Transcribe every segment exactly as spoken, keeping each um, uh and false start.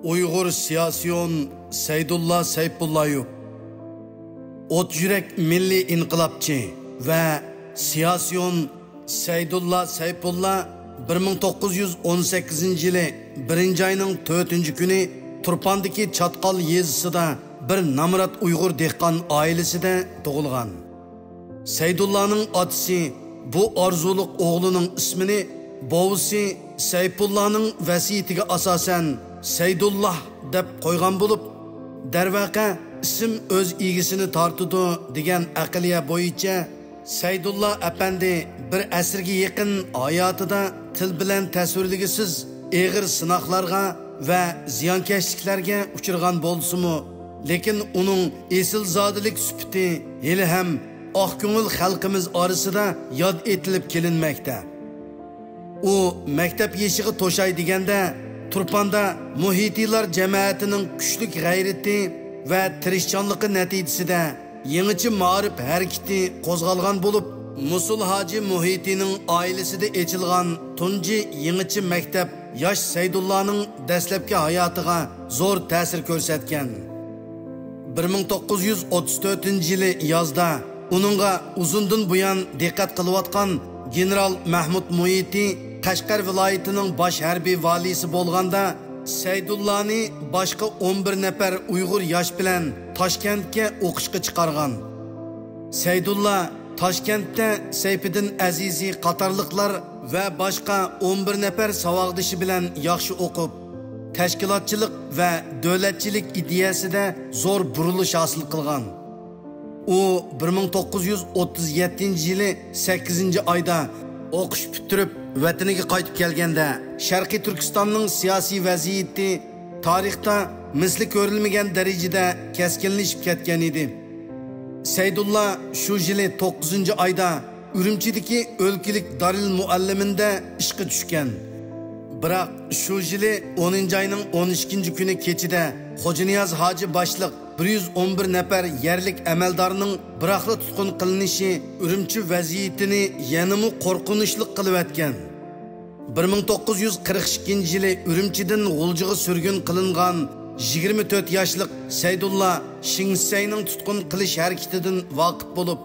ئۇيغۇر سىياسىيون سەيدۇللا سەيپۇللايېۋ. ئوت يۈرەك مىللىي ئىنقىلابچى ۋە سىياسىيون سەيدۇللا سەيپۇللا بىر مىڭ توققۇز يۈز ئون سەككىزىنچى يىلى بىرىنچى ئاينىڭ تۆتىنچى كۈنى تۇرپاندىكى چاتقال يېزىسىدا بىر نامرات ئۇيغۇر دېھقان ئائىلىسىدە تۇغۇلغان. سەيدۇللانىڭ ئاتىسى بۇ ئارزۇلۇق ئوغلىنىڭ ئىسمىنى بوۋىسى سەيپۇللانىڭ ۋەسىيىتىگە ئاساسەن سەيدۇللا دەپ قويغان بولۇپ، دەرۋەقە، ئىسىم ئۆز ئىگىسىنى تارتىدۇ دېگەن ئەقلىيە بويىچە سەيدۇللا ئەپەندى بىر ئەسىرگە يېقىن ھاياتىدا تىل بىلەن تەسۋىرلىگۈسىز ئېغىر سىناقلارغا ۋە زىيانكەشلىكلەرگە ئۇچرىغان بولسىمۇ، لېكىن ئۇنىڭ ئېسىلزادىلىك سۈپىتى ھېلىھەم ئاق كۆڭۈل خەلقىمىز ئارىسىدا ياد ئېتىلىپ كېلىنمەكتە. ئۇ مەكتەپ يېشىغا توشاي دېگەندە، تۇرپاندا مۇھىتىلار جەمەتىنىڭ كۈچلۈك غەيرىتى ۋە تىرىشچانلىقى نەتىجىسىدە يېڭىچە مائارىپ ھەرىكىتى قوزغالغان بولۇپ، مۇسۇل ھاجى مۇھىتىنىڭ ئائىلىسىدە ئېچىلغان تۇنجى يېڭىچە مەكتەپ ياش سەيدۇللانىڭ دەسلەپكى ھاياتىغا زور تەسىر كۆرسەتكەن. بىر مىڭ توققۇز يۈز ئوتتۇز تۆتىنچى يىلى يازدا ئۇنىڭغا ئۇزۇندىن بۇيان دىققەت قىلىۋاتقان گېنېرال مەھمۇد مۇھىتى قەشقەر ۋىلايىتىنىڭ باش ھەربىي ۋالىيسى بولغاندا، سەيدۇللانى باشقا ئون بىر نەپەر ئۇيغۇر ياش بىلەن تاشكەنتكە ئوقۇشقا چىقارغان. سەيدۇللا تاشكەنتتە سەيپىدىن ئەزىزى قاتارلىقلار ۋە باشقا ئون بىر نەپەر ساۋاقدىشى بىلەن ياخشى ئوقۇپ، تەشكىلاتچىلىق ۋە دۆلەتچىلىك ئىدىيەسىدە زور بۇرۇلۇش ھاسىل قىلغان. ئۇ بىر مىڭ توققۇز يۈز ئوتتۇز يەتتىنچى يىلى سەككىزىنچى ئايدا ئوقۇش پۈتتۈرۈپ، ۋەتىنىگە قايتىپ كەلگەندە، شەرقىي تۈركىستاننىڭ سىياسىي ۋەزىيىتى تارىختا مىسلى كۆرۈلمىگەن دەرىجىدە كەسكىنلىشىپ كەتكەن ئىدى. سەيدۇللا شۇ يىلى توققۇزىنچى ئايدا ئۈرۈمچىدىكى ئۆلكىلىك دارىل مۇئەللىمىندە ئىشقا چۈشكەن. بىراق شۇ يىلى ئونىنچى ئاينىڭ ئون ئىككىنچى كۈنى كېچىدە خوجانىياز ھاجى باشلىق بىر يۈز ئون بىر نەپەر يەرلىك ئەمەلدارنىڭ بىراقلا تۇتقۇن قىلىنىشى ئۈرۈمچى ۋەزىيىتىنى يەنىمۇ قورقۇنچلۇق قىلىۋەتكەن. بىر مىڭ توققۇز يۈز قىرىق ئىككىنچى يىلى ئۈرۈمچىدىن غۇلجىغا سۈرگۈن قىلىنغان يىگىرمە تۆت ياشلىق سەيدۇللا شېڭ شىسەينىڭ تۇتقۇن قىلىش ھەرىكىتىدىن ۋاقىپ بولۇپ،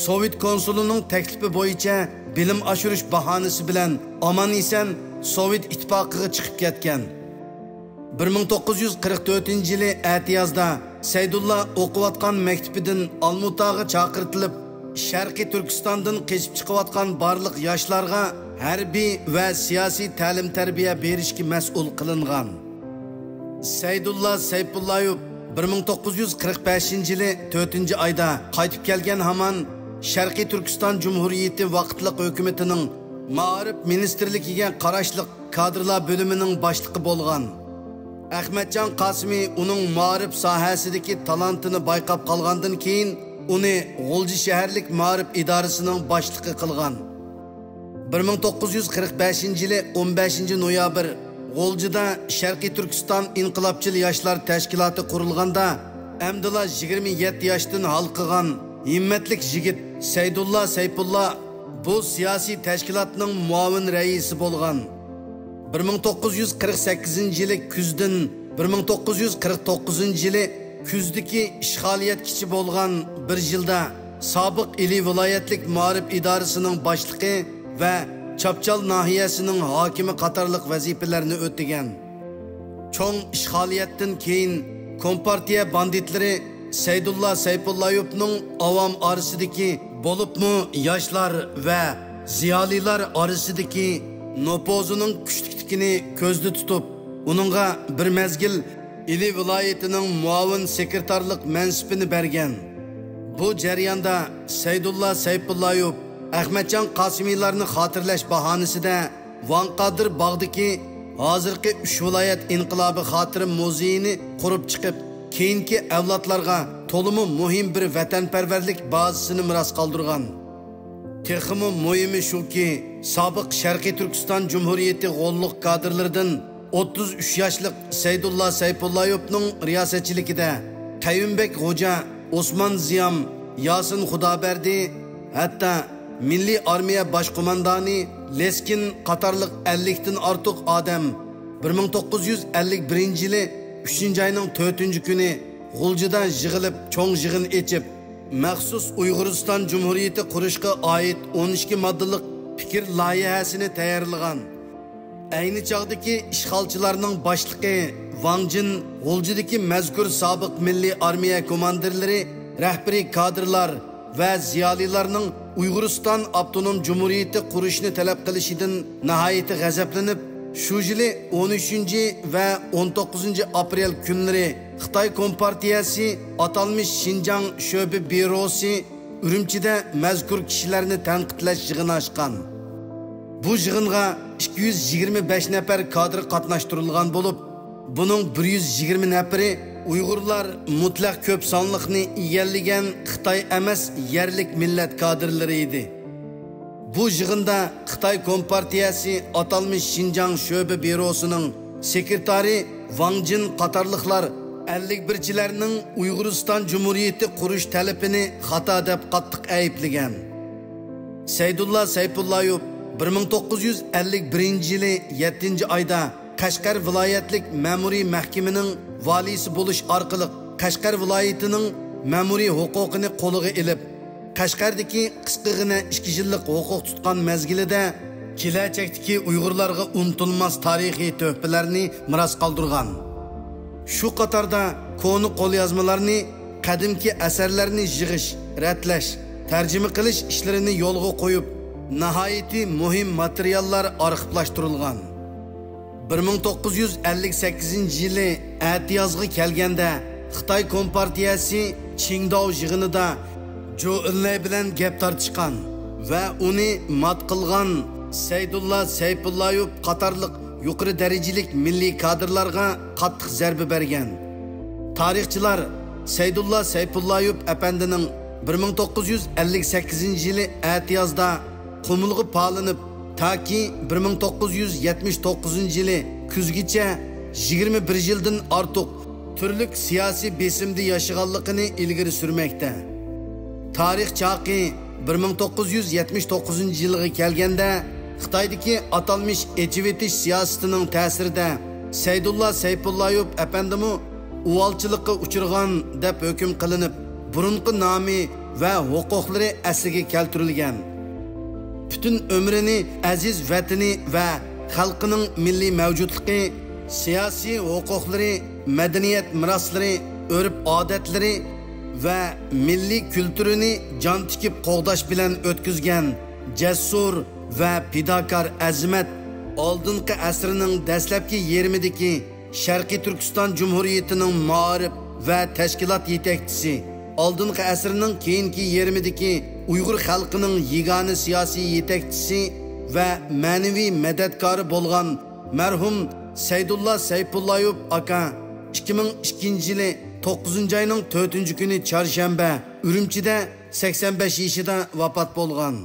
سوۋېت كونسۇلىنىڭ تەكلىپى بويىچە بىلىم ئاشۇرۇش باھانىسى بىلەن ئامان-ئېسەن سوۋېت ئىتتىپاقىغا چىقىپ كەتكەن. بىر مىڭ توققۇز يۈز قىرىق تۆتىنچى يىلى ئەتىيازدا سەيدۇللا ئوقۇۋاتقان مەكتىپىدىن ئالمۇتاغا چاقىرتىلىپ، شەرقىي تۈركىستاندىن قېچىپ چىقىۋاتقان بارلىق ياشلارغا ھەربىي ۋە سىياسىي تەلىم-تەربىيە بېرىشكە مەسئۇل قىلىنغان. سەيدۇللا سەيپۇللايېۋ بىر مىڭ توققۇز يۈز قىرىق بەشىنچى يىلى تۆتىنچى ئايدا قايتىپ كەلگەن ھامان، شەرقىي تۈركىستان جۇمھۇرىيىتى ۋاقىتلىق ھۆكۈمىتىنىڭ مائارىپ مىنىستىرلىكىگە قاراشلىق كادىرلار بۆلۈمىنىڭ باشلىقى بولغان. ئەخمەتجان قاسىمى ئۇنىڭ مائارىپ ساھەسىدىكى تالانتىنى بايقاپ قالغاندىن كېيىن، ئۇنى غۇلجا شەھەرلىك مائارىپ ئىدارىسىنىڭ باشلىقى قىلغان. بىر مىڭ توققۇز يۈز قىرىق بەشىنچى يىلى ئون بەشىنچى نويابىر غۇلجىدا شەرقىي تۈركىستان ئىنقىلابچىل ياشلار تەشكىلاتى قۇرۇلغاندا، ئەمدىلا يىگىرمە يەتتە ياشتىن ھالقىغان ھىممەتلىك يىگىت سەيدۇللا سەيپۇللا بۇ سىياسىي تەشكىلاتنىڭ مۇئاۋىن رەئىسى بولغان. بىر مىڭ توققۇز يۈز قىرىق سەككىزىنچى يىلى كۈزدىن بىر مىڭ توققۇز يۈز قىرىق توققۇزىنچى يىلى كۈزدىكى ئىشغالىيەتكىچە بولغان بىر يىلدا سابىق ئىلى ۋىلايەتلىك مائارىپ ئىدارىسىنىڭ باشلىقى ۋە چاپچال ناھىيەسىنىڭ ھاكىمى قاتارلىق ۋەزىپىلەرنى ئۆتىگەن. چوڭ ئىشغالىيەتتىن كېيىن، كومپارتىيە باندىتلىرى سەيدۇللا سەيپۇللايېۋنىڭ ئاۋام ئارىسىدىكى، بولۇپمۇ ياشلار ۋە زىيالىيلار ئارىسىدىكى نوپۇزىنىڭ كۈچلۈكلۈكىنى كۆزدە تۇتۇپ، ئۇنىڭغا بىر مەزگىل ئىلى ۋىلايىتىنىڭ مۇئاۋىن سېكرېتارلىق مەنسىپىنى بەرگەن. بۇ جەرياندا سەيدۇللا سەيپۇللايېۋ ئەخمەتجان قاسىمىلارنى خاتىرىلەش باھانىسىدە ۋاڭ قادىر باغدىكى ھازىرقى ئۈچ ۋىلايەت ئىنقىلابى خاتىرە مۇزېيىنى قۇرۇپ چىقىپ، كېيىنكى ئەۋلادلارغا تولىمۇ مۇھىم بىر ۋەتەنپەرۋەرلىك بازىسىنى مىراس قالدۇرغان. تېخىمۇ مۇھىمى شۇكى، سابىق شەرقىي تۈركىستان جۇمھۇرىيىتى غوللۇق كادىرلىرىدىن ئوتتۇز ئۈچ ياشلىق سەيدۇللا سەيپۇللايېۋنىڭ رىياسەتچىلىكىدە قەييۇمبەك غوجا، ئوسمان زىيام، ياسىن خۇدابەردى، ھەتتا مىللىي ئارمىيە باش قوماندانى لېسكىن قاتارلىق ئەللىكتىن ئارتۇق ئادەم بىر مىڭ توققۇز يۈز ئەللىك بىرىنچى يىلى ئۈچىنچى ئاينىڭ تۆتىنچى كۈنى غۇلجىدا يىغىلىپ، چوڭ يىغىن ئېچىپ، مەخسۇس ئۇيغۇرىستان جۇمھۇرىيىتى قۇرۇشقا ئائىت ئون ئىككى ماددىلىق پىكىر لايىھەسىنى تەييارلىغان. ئەينى چاغدىكى ئىشغالچىلارنىڭ باشلىقى ۋاڭ جىن غۇلجىدىكى مەزكۇر سابىق مىللىي ئارمىيە كوماندىرلىرى، رەھبىرىي كادىرلار ۋە زىيالىيلارنىڭ ئۇيغۇرىستان ئاپتونوم جۇمھۇرىيىتى قۇرۇشنى تەلەپ قىلىشىدىن ناھايىتى غەزەپلىنىپ، شۇ يىلى ئون ئۈچىنچى ۋە ئون توققۇزىنچى ئاپرېل كۈنلىرى خىتاي كومپارتىيەسى ئاتالمىش شىنجاڭ شۆبە بيۇروسى ئۈرۈمچىدە مەزكۇر كىشىلەرنى تەنقىدلەش يىغىنى ئاچقان. بۇ يىغىنغا ئىككى يۈز يىگىرمە بەش نەپەر كادىر قاتناشتۇرۇلغان بولۇپ، بۇنىڭ بىر يۈز يىگىرمە نەپىرى ئۇيغۇرلار مۇتلەق كۆپ سانلىقنى ئىگىلىگەن خىتاي ئەمەس يەرلىك مىللەت كادىرلىرى ئىدى. بۇ يىغىندا خىتاي كومپارتىيەسى ئاتالمىش شىنجاڭ شۆبە بيۇروسىنىڭ سېكرېتارى ۋاڭ جىن قاتارلىقلار ئەللىك بىرچىلەرنىڭ ئۇيغۇرىستان جۇمھۇرىيىتى قۇرۇش تەلىپىنى خاتا دەپ قاتتىق ئەيىبلىگەن. سەيدۇللا سەيپۇللايوف بىر مىڭ توققۇز يۈز ئەللىك بىرىنچى يىلى يەتتىنچى ئايدا قەشقەر ۋىلايەتلىك مەمۇرىي مەھكىمىنىڭ ۋالىيسى بولۇش ئارقىلىق قەشقەر ۋىلايىتىنىڭ مەمۇرىي ھوقۇقىنى قولىغا ئېلىپ، قەشقەردىكى قىسقىغىنە ئىككى يىللىق ھوقۇق تۇتقان مەزگىلىدە كېلەچەكتىكى ئۇيغۇرلارغا ئۇنتۇلماس تارىخىي تۆھپىلەرنى مىراس قالدۇرغان. شۇ قاتاردا كونا قوليازمىلارنى، قەدىمكى ئەسەرلەرنى يىغىش، رەتلەش، تەرجىمە قىلىش ئىشلىرىنى يولغا قويۇپ، ناھايىتى مۇھىم ماتېرىياللار ئارخىپلاشتۇرۇلغان. بىر مىڭ توققۇز يۈز ئەللىك سەككىزىنچى يىلى ئەتىيازغا كەلگەندە، خىتاي كومپارتىيەسى چىڭداۋ يىغىنىدا جۇ ئېنلەي بىلەن گەپ تارتىشقان ۋە ئۇنى مات قىلغان سەيدۇللا سەيپۇللايوف قاتارلىق يۇقىرى دەرىجىلىك مىللىي كادىرلارغا قاتتىق زەربە بەرگەن. تارىخچىلار سەيدۇللا سەيپۇللايوف ئەپەندىنىڭ بىر مىڭ توققۇز يۈز ئەللىك سەككىزىنچى يىلى ئەتىيازدا قۇمۇلغا پالىنىپ، تاكى بىر مىڭ توققۇز يۈز يەتمىش توققۇزىنچى يىلى كۈزگىچە يىگىرمە بىر يىلدىن ئارتۇق تۈرلۈك سىياسىي بېسىمدا ياشىغانلىقىنى ئىلگىرى سۈرمەكتە. تارىخ چاقى بىر مىڭ توققۇز يۈز يەتمىش توققۇزىنچى يىلغا كەلگەندە، خىتايدىكى ئاتالمىش ئېچىۋېتىش سىياسىتىنىڭ تەسىرىدە سەيدۇللا سەيپۇللايوف ئەپەندىمۇ ئۇۋالچىلىققا ئۇچرىغان دەپ ھۆكۈم قىلىنىپ، بۇرۇنقى نامى ۋە ھوقۇقلىرى ئەسلىگە كەلتۈرۈلگەن. پۈتۈن ئۆمرىنى ئەزىز ۋەتىنى ۋە خەلقىنىڭ مىللىي مەۋجۇتلۇقى، سىياسىي ھوقۇقلىرى، مەدەنىيەت مىراسلىرى، ئۆرپ-ئادەتلىرى ۋە مىللىي كۈلتۈرىنى جان تىكىپ قوغداش بىلەن ئۆتكۈزگەن جەسۇر ۋە پىداكار ئەزىمەت ئالدىنقى ئەسىرنىڭ دەسلەپكى يېرىمىدىكى شەرقىي تۈركىستان جۇمھۇرىيىتىنىڭ مائارىپ ۋە تەشكىلات يېتەكچىسى، ئالدىنقى ئەسىرنىڭ كېيىنكى يېرىمىدىكى ئۇيغۇر خەلقىنىڭ يېگانە سىياسىي يېتەكچىسى ۋە مەنىۋى مەدەتكارى بولغان مەرھۇم سەيدۇللا سەيپۇللايوف ئاكا ئىككى مىڭ ئىككىنچى يىلى توققۇزىنچى ئاينىڭ تۆتىنچى كۈنى چارشەنبە ئۈرۈمچىدە سەكسەن بەش يېشىدا ۋاپات بولغان.